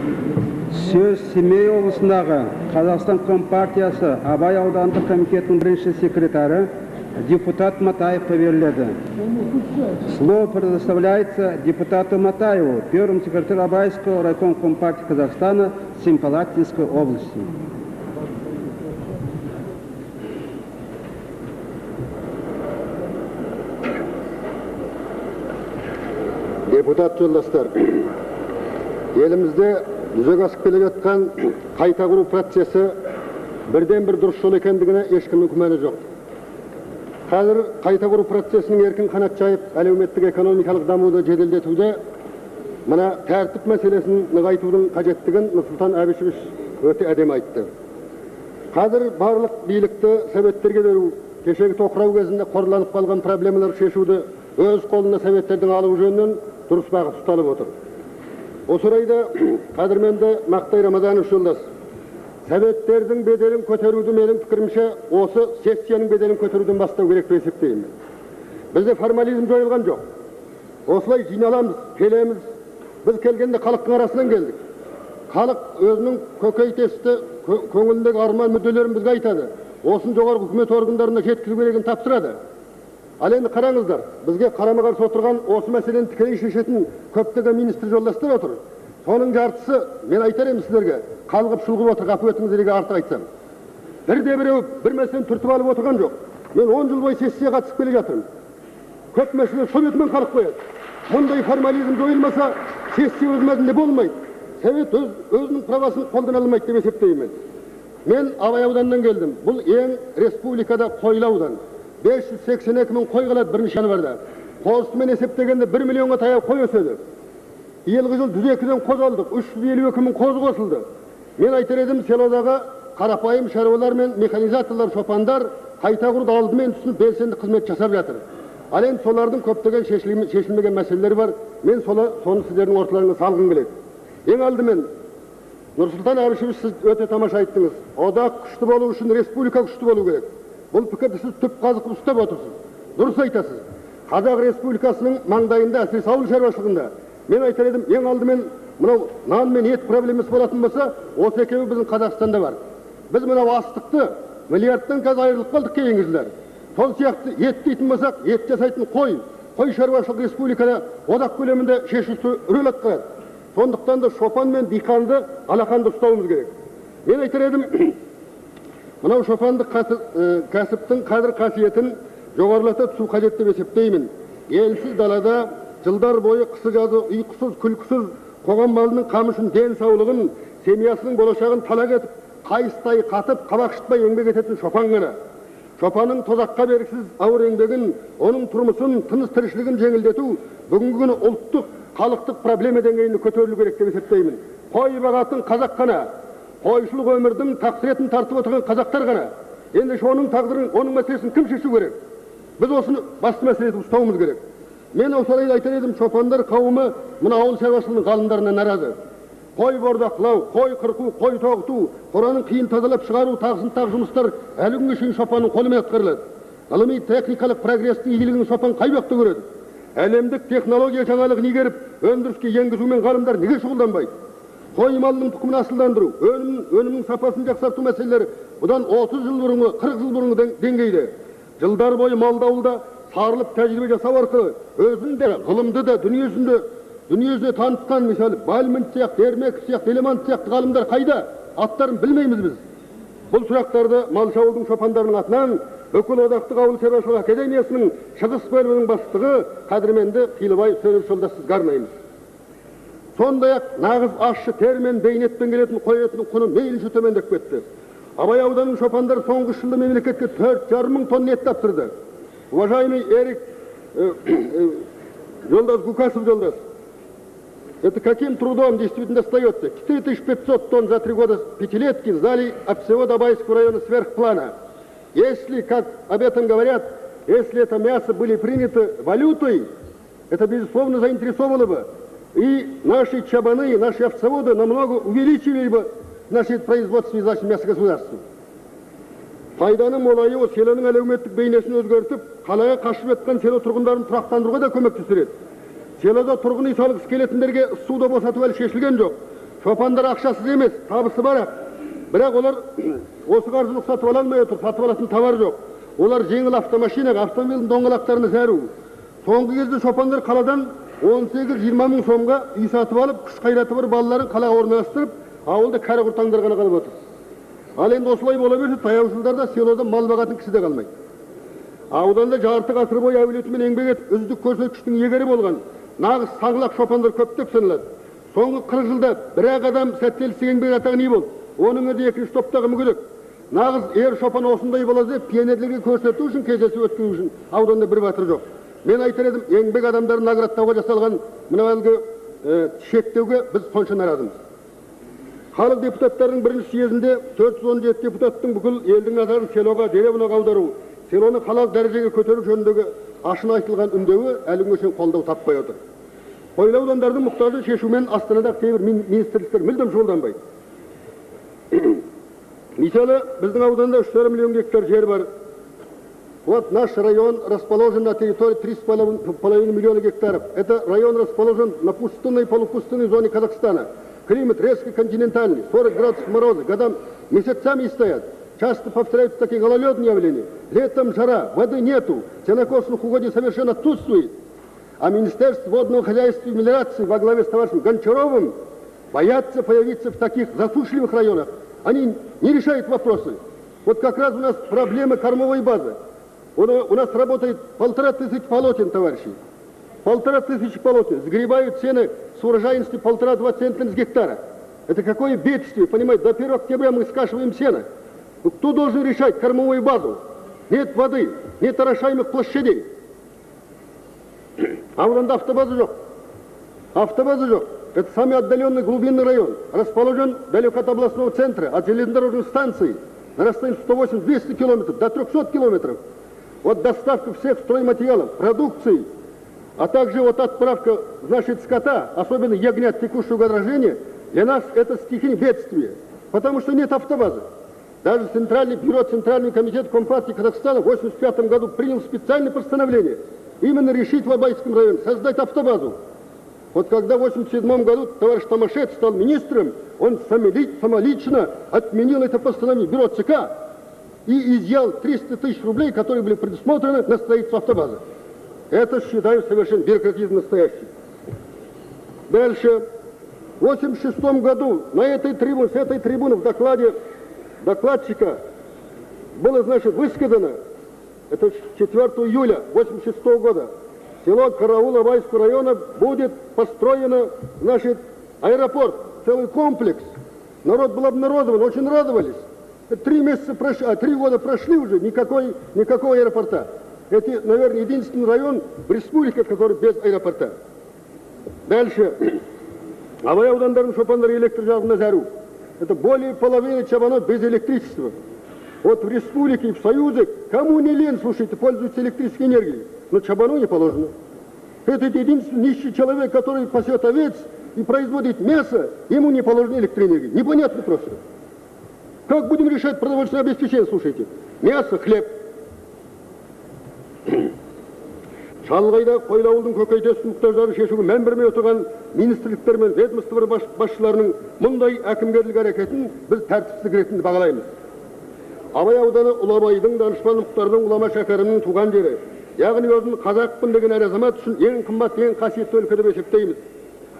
Сөз Семей облысындағы Қазақстан Компартиясы Абай аудандық комитетінің бірінші секретары депутат Матаевқа беріледі. Слово предоставляется депутату Матаеву, первому секретарю Абайского райкома Компартии Казахстана Семипалатинской области. Депутат жолдастар, елімізде жүзеге асып келе жатқан қайта құру процесі бірден бір дұрыс жол екендігіне ешкімнің күмәні жоқ. Қазір қайта құру процесінің еркін қанат жайып, әлеуметтік экономикалық дамуды жеделдетуде мына тәртіп мәселесін нығайтудың қажеттігін Нұрсұлтан Әбішевич өте әдемі айтты. Қазір барлық билікті советтерге беру, кешегі тоқырау кезінде қорланып қалған проблемалар шешуді өз қолына советтердің алу жөнінен дұрыс бағыт ұсталып отыр. Осы орайда қадірменді Мақтай Рамазанов жолдас, советтердің беделін көтеруді менің пікірімше осы сессияның беделін көтеруден бастау керек деп есептеймін. Бізде формализм жойылған жоқ. Осылай жиналамыз, келеміз. Біз келгенде халықтың арасынан келдік. Халық өзінің көкейтесті, көңіліндегі арман мүдделерін бізге айтады. Осыны жоғарғы үкімет органдарына жеткізу керегін тапсырады. Ал енді қараңыздар, бізге қарама-қарсы отырған осы мәселені тікелей шешетін көптеген министр жолдастар отыр. Соның жартысы, мен айтар едім сіздерге, қалғып шұлғып отыр, ғапу етіңіздер егер артық айтсам. Бірде біреу бір мәселені түртіп алып отырған жоқ. Мен 10 жыл бойы сессияға қатысып келе жатырмын. Көп мәселе сол бетімен қалып қояды. Мұндай формализм жойылмаса, сессия өз мәнінде болмайды. Совет өзінің правасын қолдана алмайды деп есептеймін. Мен Абай ауданынан келдім. Бұл ең республикада қойлы аудан. 582 мың қой қалады 1 январда. Қозысымен есептегенде 1 миллионға таяу қой өседі. Биылғы жыл 102-ден қоз алдық, 352 мың қозы қосылды. Мен айтар едім, селодағы қарапайым шаруалар мен механизаторлар, шопандар қайта құруды алдымен түсініп белсенді қызмет жасап жатыр. Ал енді солардың көптеген шешілмеген мәселелері бар. Мен соны сіздердің орталарыңа салғым келеді. Ең алдымен Нұрсұлтан Әбішевич, сіз өте тамаша айттыңыз. Одақ күшті болу үшін республика күшті болу керек. Бұл пікірді сіз түп қазық ұстап отырсыз. Дұрыс айтасыз. Қазақ Республикасының маңдайында, әсіресе ауыл шаруашылығында, мен айтар едім, ең алдымен мынау нан мен ет проблемасы болатын болса, осы екеуі біздің Қазақстанда бар. Біз мынау астықты миллиардтан қазір айырылып қалдық кейінгі жылдары. Сол сияқты ет дейтін болсақ, ет жасайтын қой, қой шаруашылық республикада одақ көлемінде шешуші рөл атқарады. Сондықтан да шопан мен диқанды алақанда ұстауымыз керек. Мен айтар едім, мынау шопандық кәсіптің қадір қасиетін жоғарылата түсу қажет деп есептеймін. Елсіз далада жылдар бойы қысы жазы ұйқысыз, күлкісіз қоғам малының қамы үшін денсаулығын, семьясының болашағын талақ етіп, қайыстай қатып, қабақ шытпай еңбек ететін шопан ғана. Шопанның тозаққа бергісіз ауыр еңбегін, оның тұрмысын, тыныс тіршілігін жеңілдету бүгінгі күні ұлттық, халықтық проблема деңгейіне көтерілу керек деп есептеймін. Қой бағатын қазақ қана, қойшылық өмірдің тақсіретін тартып отырған қазақтар ғана. Ендеше оның тағдырын, оның мәселесін кім шешу керек? Біз осыны басты мәселе етіп ұстауымыз керек. Мен осы орайда айтар едім, шопандар қауымы мына ауыл шаруашылығының ғалымдарына наразы. Қой бордақылау, қой қырқу, қой тоғыту, қораның қиын тазалап шығару, тағысын тағы жұмыстар әлі күнге шейін шопанның қолымен атқарылады. Ғылыми техникалық прогрестің игілігін шопан қай уақытта көреді? Әлемдік технология жаңалығын игеріп, өндіріске енгізумен ғалымдар неге шұғылданбайды? Қой малының тұқымын асылдандыру, өнімнің сапасын жақсарту мәселелері бұдан 30 жыл бұрынғы, 40 жыл бұрынғы деңгейде. Жылдар бойы малды ауылда сарылып тәжірибе жасау арқылы өзін де, ғылымды да дүниежүзіне танытқан, мысалы, Бальмонт сияқты, Ермеков сияқты, Елемант сияқты ғалымдар қайда? Аттарын білмейміз біз. Бұл сұрақтарды малшы ауылдың шопандарының атынан Бүкіл одақтық ауыл шаруашылығы академиясының шығыс бөлімінің бастығы қадірменді Қилыбай Сөніп жолдас сізге арнаймыз. Сондай-ақ нағыз ащы тер мен бейнетпен келетін қой етінің құны мейлінше төмендеп кетті. Абай ауданының шопандары соңғы үш жылда мемлекетке 4,5 мың тонна ет тапсырды. Уважаемый Эрик жолдас Гукасов жолдас, это каким трудом действительно достается? 4500 тонн за 3 года пятилетки сдали от всего Абайского района сверхплана. Если, как об этом говорят, если это мясо были приняты валютой, это, безусловно, заинтересовало бы. И наши чабаны, и наши овцеводы намного увеличили бы наше производство и наше мясо государства. Пайданың молаюы селоның әлеуметтік бейнесін өзгертіп, қалаға қашып жатқан село тұрғындарын тұрақтандыруға да көмектесер еді. Селода тұрғын үй салғысы келетіндерге суды босату әлі шешілген жоқ. Шопандар ақшасыз емес, табысы бар. Бірақ олар осы қаржылық сатып ала алмай отыр, сатып алатын товар жоқ. Олар жеңіл автомашинаға, автомобильдің доңғалақтарына зәру. Соңғы кезде шопандар қаладан 18-20 мың сомға үй сатып алып, күш қайраты бар балаларын қалаға орналастырып, ауылда кәрі құртаңдар ғана қалып отыр. Ал енді осылай бола берсе, таяу жылдарда селода мал бағатын кісі де қалмайды. Ауданда жарты ғасыр бойы әулетімен еңбек етіп, үздік көрсеткіштің иегері болған нағыз саңлақ шопандар көптеп саналады. Соңғы 40 жылда бір-ақ адам сәттілік еңбек атағы не болды? Оның өзі екінші топтағы мүгедек. Нағыз ер шопан осындай болады деп пионерлерге көрсету үшін, кездесу өткізу үшін ауданда бір батыр жоқ. Мен айтар едім, еңбек адамдарын наградтауға жасалған мына әлгі шектеуге біз сонша наразымыз. Халық депутаттарының бірінші съезінде 417 депутаттың бүкіл елдің назарын селоға, деревняға аудару, селоны қалалық дәрежеге көтеру жөніндегі ашына айтылған үндеуі әлі күнге шейін қолдау таппай отыр. Қойлы аудандардың мұқтажын шешумен Астанадағы кейбір министрліктер мүлдем шұғылданбайды. Мысалы, біздің ауданда 3,5 миллион гектар жер бар. Вот наш район расположен на территории 3,5 миллиона гектаров. Это район расположен на пустынной и полупустынной зоне Казахстана. Климат резко континентальный, 40 градусов мороза, годам, месяцами стоят. Часто повторяются такие гололедные явления. Летом жара, воды нету, сенокосных угодий совершенно отсутствует. А Министерство водного хозяйства и мелиорации во главе с товарищем Гончаровым боятся появиться в таких засушливых районах. Они не решают вопросы. Вот как раз у нас проблема кормовой базы. У нас работает 1500 полотен, товарищи. 1500 полотен. Сгребают цены с урожайностью 1,5-2 центнера с гектара. Это какое бедствие, понимаете? До 1 октября мы скашиваем сено. Кто должен решать кормовую базу? Нет воды, нет орошаемых площадей. Ауданда автобаза жоқ. Автобаза жоқ. Это самый отдаленный глубинный район. Расположен далеко от областного центра, от железнодорожной станции. На расстоянии 180-200 километров, до 300 километров. Вот доставка всех стройматериалов, продукции, а также вот отправка, значит, скота, особенно ягнят текущего года рождения, для нас это стихийное бедствие, потому что нет автобазы. Даже Центральный бюро, Центральный комитет Компартии Казахстана в 1985 году принял специальное постановление именно решить в Абайском районе, создать автобазу. Вот когда в 1987 году товарищ Томашец стал министром, он самолично отменил это постановление бюро ЦК и изъял 300 тысяч рублей, которые были предусмотрены на строительство автобазы. Это, считаю, совершенно бюрократизм настоящий. Дальше. В 1986 году на этой трибуне, с этой трибуны в докладе докладчика было, значит, высказано, это 4 июля 1986 года, село Караул Абайского района будет построено, значит, аэропорт, целый комплекс. Народ был обнародован, очень радовались. 3 года прошли уже, никакого аэропорта. Это, наверное, единственный район в республике, который без аэропорта. Дальше. Абай аудандарының шопандары электр жарығына зәру. Это более половины чабанов без электричества. Вот в республике и в Союзе, кому не лень, слушайте, пользуются электрической энергией. Но чабану не положено. Это единственный нищий человек, который пасет овец и производит мясо, ему не положено электроэнергия. Непонятно просто. Как будем решать продовольственное обеспечение, слушайте? Мясо, хлеб. Шалғайда қойлы ауылдың көкейтесті мұқтаждарын шешуге мән бермей отырған министрліктер мен ведомство басшыларының мұндай әкімгерлік әрекетін біз тәртіпсіздік ретінде бағалаймыз. Абай ауданы Ұлы Абайдың, данышпан Мұхтардың, ғұлама Шәкәрімнің туған жері. Яғни өзін қазақпын деген әр азамат үшін ең қымбат, ең қасиетті өлке деп есептейміз.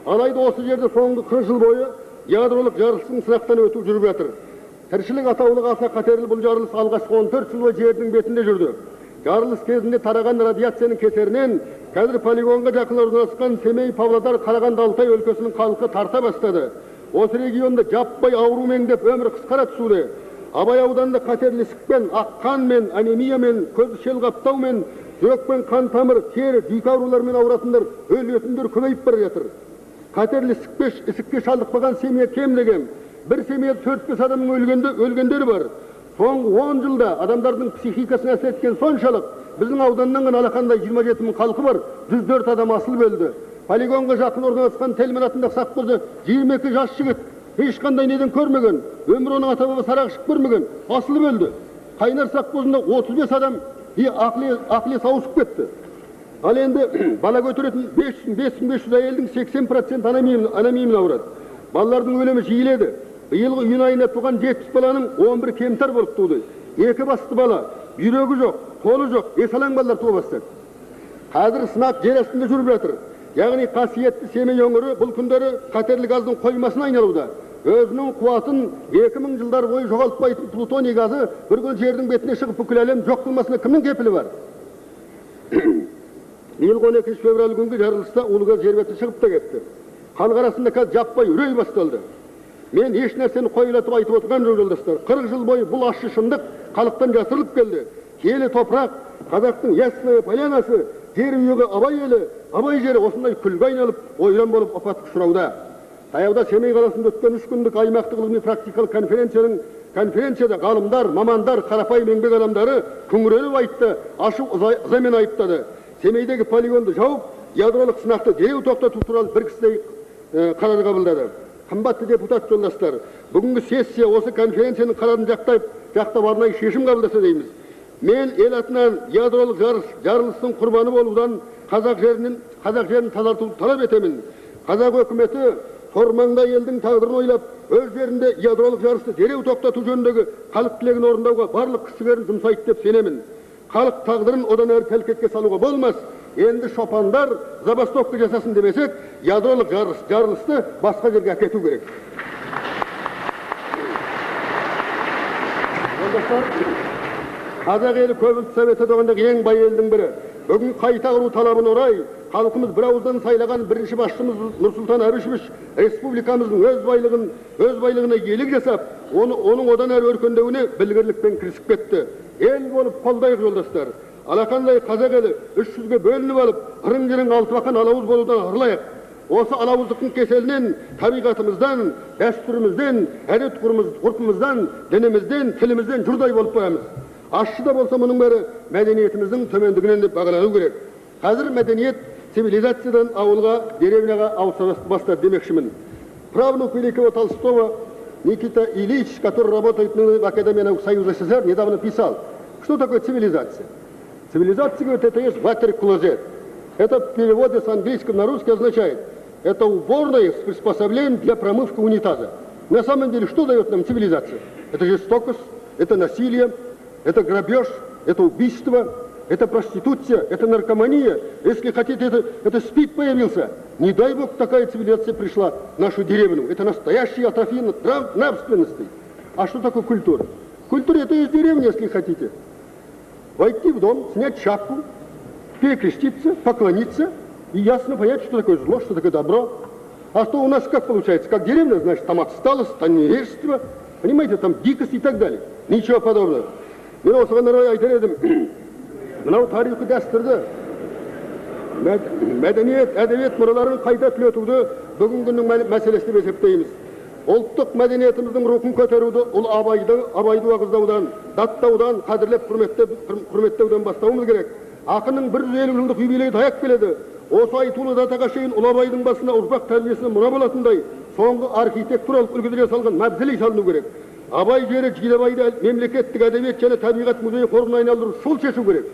Алайда осы жерде соңғы 40 жыл бойы ядролық жарылыстың сынақтан өтіп жүріп жатыр. Тіршілік атаулығы аса қатерлі бұл жарылыс алғашқы 14 жыл бойы жердің бетінде жүрді. Жарылыс кезінде тараған радиацияның кесірінен қазір полигонға жақын орналасқан Семей, Павлодар, Қарағанды, Алтай өлкесінің халқы тарта бастады. Осы регионда жаппай ауру меңдеп өмір қысқара түсуде. Абай ауданында қатерлі ісікпен, ақ қанмен, анемиямен, көз шел қаптаумен, жүрекпен қан тамыр, тері, жүйке ауруларымен ауыратындар, өлетіндер көбейіп бара жатыр. Қатерлі ісікке шалдықпаған семья кем деген. Бір семьяда 4-5 адамның өлгендері бар. Соңғы 10 жылда адамдардың психикасына әсер еткен соншалық, біздің ауданның ғана алақандай 27 мың халқы бар, 104 адам асылып өлді. Полигонға жақын орналасқан Телмин атындағы совхозда 22 жас жігіт ешқандай неден көрмеген, өмір оның ата-бабасы арақ ішіп көрмеген, асылып өлді. Қайнар совхозында 35 адам ақыл есі ауысып кетті. Ал енді бала көтеретін 5500 әйелдің 80% анемиямен ауырады. Балалардың өлімі жиіледі. Биылғы июнь айында туған 70 баланың 11 кемтар болып туды. 2 басты бала, бүйрегі жоқ, қолы жоқ, есалаң балалар туа бастады. Қазір сынақ жер астында жүріп жатыр. Яғни қасиетті Семей өңірі бұл күндері қатерлі газдың қоймасына айналуда. Өзінің қуатын 2000 жылдар бойы жоғалтпайтын плутоний газы бір күн жердің бетіне шығып бүкіл әлем жоқ қылмасына кімнің кепілі бар? Биыл 12 февраль күнгі жарылыста улы газ жер бетіне шығып та кетті. Халық арасында қазір жаппай үрей басталды. Мен еш нәрсені қойлатып айтып отырған жоқ, жолдастар. 40 жыл бойы бұл ащы шындық халықтан жасырылып келді. Киелі топырақ, қазақтың Ясная Полянасы, жер үйегі Абай елі, Абай жері осындай күлге айналып, ойран болып апатқа ұшырауда. Таяуда Семей қаласында өткен 3 күндік аймақтық ғылыми практикалық конференцияда ғалымдар, мамандар, қарапайым еңбек адамдары күңіреніп айтты, ашу ызамен айыптады. Семейдегі полигонды жауып, ядролық сынақты дереу тоқтату туралы бір кісідей қарар қабылдады. Қымбатты депутат жолдастар, бүгінгі сессия осы конференцияның қарарын жақтап арнайы шешім қабылдаса дейміз. Мен ел атынан ядролық жарылыстың құрбаны болудан қазақ жерін тазартуды талап етемін. Қазақ өкіметі тормаңда елдің тағдырын ойлап, өз жерінде ядролық жарысты дереу тоқтату жөніндегі халық тілегін орындауға барлық күш-жігерін жұмсайды деп сенемін. Халық тағдырын одан әрі тәлкекке салуға болмас. Енді шопандар забастовка жасасын демесек, ядролық жарылысты басқа жерге әкету керек. Жолдастар, қазақ елі көп ұлтты совет одағындағы ең бай елдің бірі. Бүгін қайта құру талабына орай халқымыз бір ауыздан сайлаған бірінші басшымыз Нұрсұлтан Әбішевич республикамыздың өз байлығына иелік жасап, оның одан әрі өркендеуіне білгірлікпен кірісіп кетті. Ел болып қолдайық, жолдастар. Алақандай қазақ елі 300-ге бөлініп алып, ырың-жырың алтыбақан алауыз болудан арылайық. Осы алауыздықтың кеселінен, табиғатымыздан, дәстүрімізден, әдет ғұрпымыздан, дінімізден, тілімізден жұрдай болып қоямыз. Ащы да болса мұның бәрі мәдениетіміздің төмендігінен деп бағалану керек. Қазір мәдениет цивилизациядан ауылға, деревняға ауыса бастады демекшімін. Правнук великого Толстого Никита Ильич, который работает в Академии наук Союза СССР, недавно писал, что такое цивилизация. Цивилизация, говорит, это есть ватер-клозет. Это в переводе с английского на русский означает, это уборная с приспособлением для промывки унитаза. На самом деле, что дает нам цивилизация? Это жестокость, это насилие, это грабеж, это убийство, это проституция, это наркомания. Если хотите, это СПИД появился. Не дай бог такая цивилизация пришла в нашу деревню. Это настоящая атрофия нравственности. А что такое культура? Культура — это из деревни, если хотите. Войти в дом, снять шапку, перекреститься, поклониться и ясно понять, что такое зло, что такое добро. А что у нас как получается? Как деревня, значит, там отсталость, там невежество, понимаете, там дикость и так далее. Ничего подобного. Мен осыған орай айтар едім, мынау тарихи дәстүрді, мәдениет, әдебиет мұраларын қайта түлетуді бүгінгі күннің мәселесі деп есептейміз. Ұлттық мәдениетіміздің рухын көтеруді ұлы Абайды уағыздаудан, даттаудан, қадірлеп құрметтеуден бастауымыз керек. Ақынның 150 жылдық юбилейі таяп келеді. Осы айтулы датаға шейін ұлы Абайдың басына ұрпақ тәрбиесіне мұра болатындай соңғы архитектуралық үлгіде жасалған мавзолей салыну керек. Абай жері Жидебайды мемлекеттік әдебиет және табиғат музейі қорығына айналдыру шұғыл шешу керек.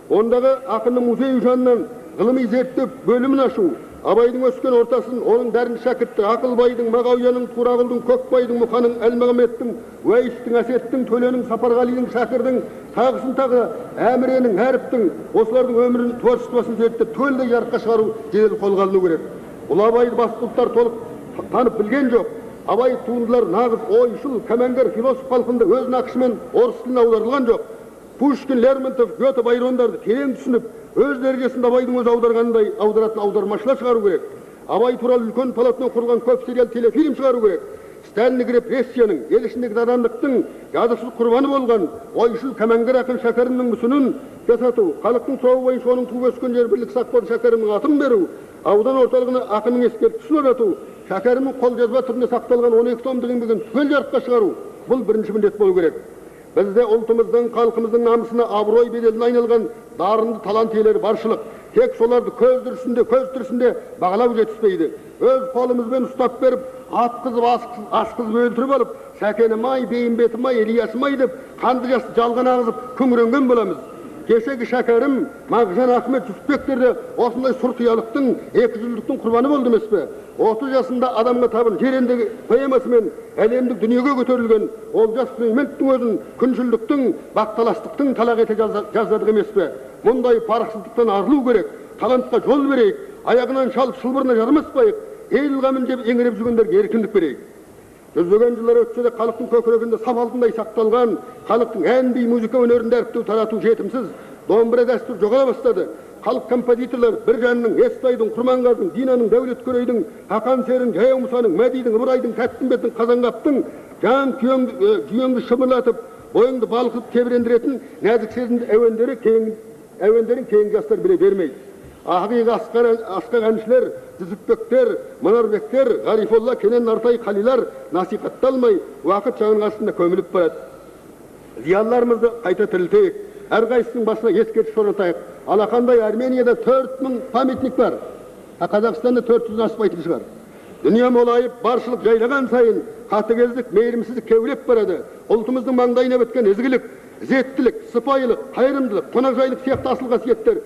Ондағы ақынның музейі жанынан ғылыми зерттеу бөлімін ашу, Абайдың өскен ортасын, оның дәрін шәкірті Ақылбайдың, Мағауияның, Турағұлдың, Көкбайдың, Мұқаның, Әлмағамбеттің, Уәйістің, Әсеттің, Төленің, Сапарғалидың, Шәкірдің, тағысын тағы Әміренің, Әріптің, осылардың өмірін, творчествосын зерттеп, түгелдей жарыққа шығару жедел қолға алыну керек. Ұлы Абайды басқа ұлттар толық танып білген жоқ. Абай туындылар нағыз ойшыл, кәмәнгер, философ халқында өз нақышымен орыс тіліне аударылған жоқ. Пушкин, Лермонтов, Гёте, Байрондарды терең түсініп, өз дәрежесінде Абайдың өзі аударғандай аударатын аудармашылар шығару керек. Абай туралы үлкен полотно құрылған көп сериал, телефильм шығару керек. Сталиндік репрессияның, ел ішіндегі надандықтың жазықсыз құрбаны болған ойшыл кәмәнгер ақын Шәкәрімнің мүсінін жасату, халықтың сұрауы бойынша оның туып өскен жері Бірлік Сақпан Шәкәрімнің атын беру, аудан орталығына ақынның ескерткішін орнату, Шәкәрімнің қолжазба түрінде сақталған 12 томдық еңбегін түгел жарыққа шығару, бұл бірінші міндет болу керек. Бізде ұлтымыздың, халқымыздың намысына абырой беделіне айналған дарынды талант иелері баршылық. Тек соларды көз тірісінде бағалау жетіспейді. Өз қолымызбен ұстап беріп, атқызып, асқызып өлтіріп алып, Сәкенім ай, Бейімбетім ай, Ілиясым ай деп қанды жасты жалған ағызып күңіренген боламыз. Кешегі Шәкәрім, Мағжан, Ахмет Жүсіпбектер де осындай сұрқиялықтың, екіжүзділіктің құрбаны болды емес пе? 30 жасында адамға табын Жер поэмасымен әлемдік дүниеге көтерілген Олжас Сүлейменовтің өзін күншілдіктің, бақталастықтың талақ ете жаздадық емес пе? Мұндай парықсыздықтан арылу керек, талантқа жол берейік, аяғынан шалып шылбырына жармаспайық, ел қамын деп еңіреп жүргендерге еркіндік берейік. Жүздеген жылдар өтсе де халықтың көкірегінде сап алтындай сақталған халықтың ән, би, музыка өнерін дәріптеу, тарату жетімсіз. Домбыра дәстүр жоғала бастады. Халық композиторлар Біржанның, Естайдың, Құрманғазының, Динаның, Дәулеткерейдің, Ақан Серінің, Жаяу Мұсаның, Мәдидің, Ыбырайдың, Тәттімбеттің, Қазанғаптың жан күйеңді шымырлатып, бойыңды балқытып тебірендіретін нәзік сезімді әуендерін кейінгі жастар біле бермейді. Ақиық асқақ әншілер, Жүсіпбектер, Манарбектер, Ғарифолла, Кенен Нартай, Қалилар насихатталмай, уақыт шаңының астында көміліп барады. Зиялыларымызды қайта тірілтейік, әрқайсысының басына ескерткіш орнатайық. Алақандай Арменияда 4000 памятник бар, а Қазақстанда 400-ден аспайтын шығар. Дүние молайып, баршылық жайлаған сайын қатыгездік, мейірімсіздік кеулеп барады. Ұлтымыздың маңдайына біткен ізгілік, ізеттілік, сыпайылық, қайырымдылық, қонақжайлық сияқты асыл қасиеттер